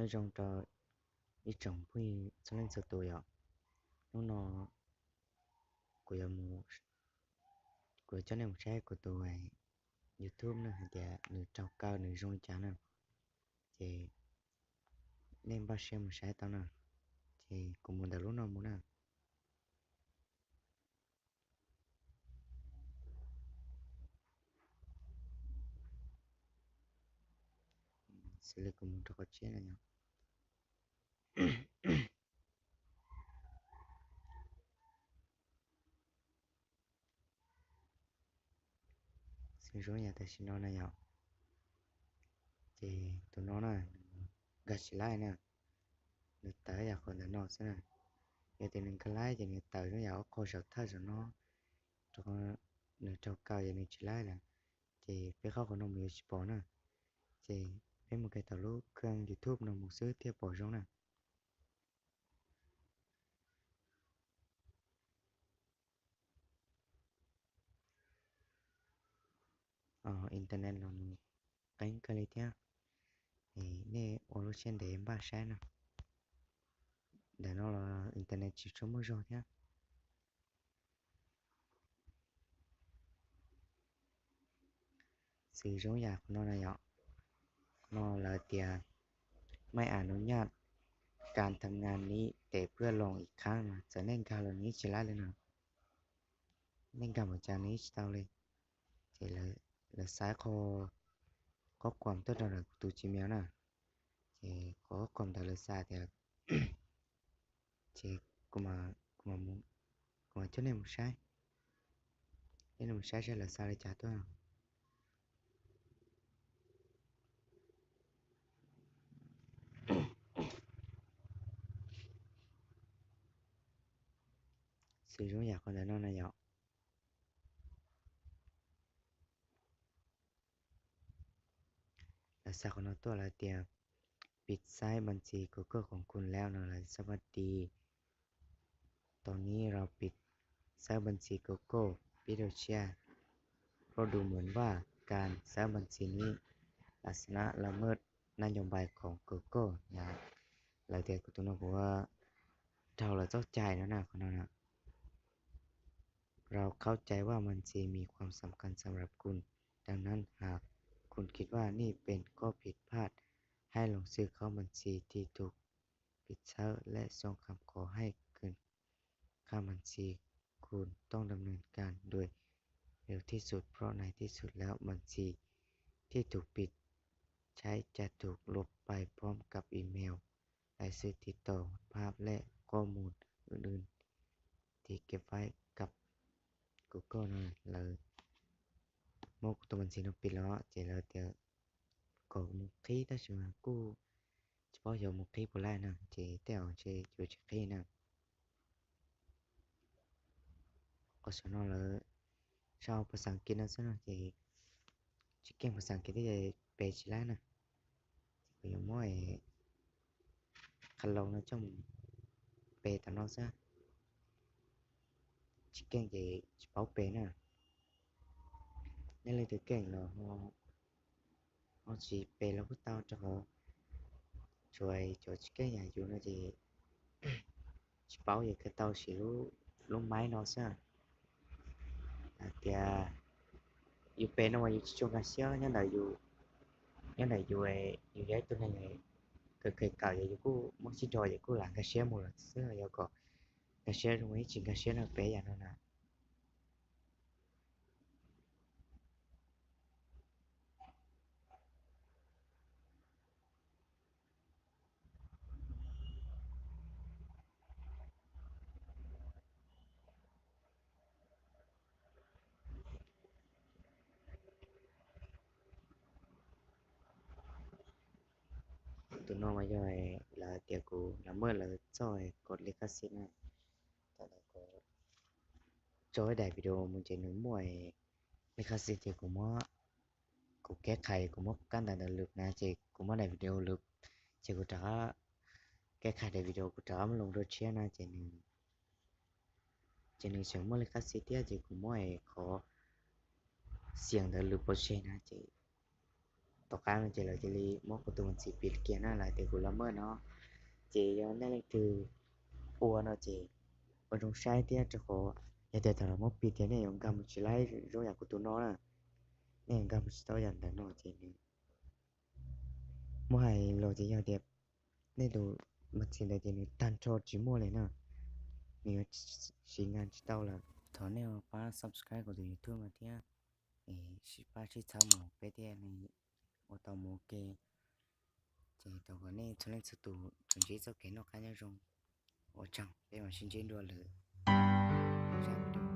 Nyob zoo rau ib tsoom phooj ywg txhua leej txhua tus yom. Hnub no kuv yuav mus, kuv yuav coj nej mus saib kuv tus YouTube na hais tias nws raug kaw nws zoo li cas na. Ces nej npaj siab mus saib tau na. Ces kuv mus ntawm lub no mus na. Xws li kuv mus rau qhov tshiab na yom. Xws zoo yam tam sim no na yom. Ces tus no na, nkag tsis laib na. Nws tawm yam qhov ntawm no xwb na. Yog tias nws nkag laib ces nws tawm zoo yam ob qho saum thawj saum no, rau qhov nws raug kaw ces nws tsis laib lawm. Ces peb qhov qhov no mus yuav tsis pom na. Ces peb mus kiag tom lub khej YouTube no mus xwb thiaj pom zoo na. Internet los nws qeeb kawg li thiab. Nej ua lub siab ntev npaj saib na. Ntawm no los internet tsis tshua muaj zog thiab. Xws zoo yam qhov no na yom. No lawv tias ไม่อนุญาตการทำงานนี้แต่เพื่อลองอีกครั้ง no, txawm nej nkag los nws tsis laib li no. Nej nkag npaum cas nws tsis tau li. Ces lawv xa qhov, qhov kuam tuaj rau ntawm kuv tus Gmail na. Ces qhov kuam ntawd lawv xa tias, ces kuv, kuv mam coj nej mus saib, coj nej mus saib saib lawv xa li cas tuaj. Xws zoo yam qhov ntawm no na yom. Lawv xa qhov no tuaj lawv tias ปิดใช้บัญชี Google ของคุณแล้ว no, lawv xa paj ti. ตอนนี้เราปิดใช้บัญชี Google ปิดโดยเชื่อ เพราะดูเหมือนว่าการใช้บัญชีนี้ลักษณะละเมิดนโยบายของ Google นะ. Lawv tias kuv tus no kuv raug lawv txoj cai no na, qhov no na. เราเข้าใจว่าบัญชีมีความสำคัญสำหรับคุณ ดังนั้นหากคุณคิดว่านี่เป็นข้อผิดพลาด ให้ลงชื่อเข้าบัญชีที่ถูกปิดใช้ และส่งคำขอให้คืนค่าบัญชี คุณต้องดำเนินการโดยเร็วที่สุด เพราะในที่สุดแล้วบัญชีที่ถูกปิดใช้จะถูกลบไปพร้อมกับอีเมล รายชื่อติดต่อ ภาพ และข้อมูลอื่นๆที่เก็บไว้กับ Google นะ. Lawv muab kuv tus บัญชี no piv los ces lawv tias kom mus qhib tab sis mas kuj tsis paub xyov mus qhib puas laij na, ces tej zaum ntshe yuav tsis qhib na. Qhov saum no lawv sau phas xas kiv no xwb no ces tsis keej phas xas kiv thiab ces pe tsis laib na. Ces kuv yuav muab qha loos no coj mus pe tom no xwb. Tsis keej ces tsis paub pe na. Nej leej twg keej los ho tsis pe los kuj tau rau qhov tsuas cov tsis keej yam yus no ces tsis paub ces kawg tau siv lub maib no xwb. Hais tias yus pe no mas yus tsis tshua nkag siab nyob ntawm yus, nyob ntawm yus, yus yog ib tug neeg kawg kawg kawm ces yus kuj muaj sib nrog ces kuj lam nkag siab mus lawm xwb, yog kom nkag siab zoo ib tsis nkag siab no pe yam no na. Tus no mas yog lawv tias kuv lam muab lawv txoj kom li khab xi na. Thaum ntawd kuv tso ib daim video mus ces nws muaj li khab xi ces kuv muab, kuv kev khai kuv muab kab ntawv ntawd lwm na ces kuv muab daim video lwm, ces kuv rov qab kev khai daim video kuv rov qab muab loo dua tshiab na ces nws, ces nws tseem muaj li khab xi thiab ces kuv muab qhov xiam ntawd lwm pov tseg na ces tom qab no ces lawv cia li muab kuv tus ntxiv piv kiag na, lawv tias kuv los muaj no. Ces yog nej leej twg ua no ces ua zoo saib thiab, rau qhov yog tias thaum lawv muab piv tias nej yuav nkag mus tsis laib zoo yam kuv tus no na, nej yuav nkag mus tsis tau yam ntawm no ces nws muab hais los ces yog tias nej tus mus txhim ntawd ces nws tag nrho tsis muaj li na, nws yuav siv nkag tsis tau lawm. Thov nej pab subscribe kuv tus YouTube no thiab, es pab sib txhawb mus peb thiaj li ua tau mus ua ke. Ces thov kom nej txhua leej txhua tus tsuas ntsib txoj kev noj qab nyob zoo. Ua tsaug, peb mam sib ntsib dua lwm zaj video.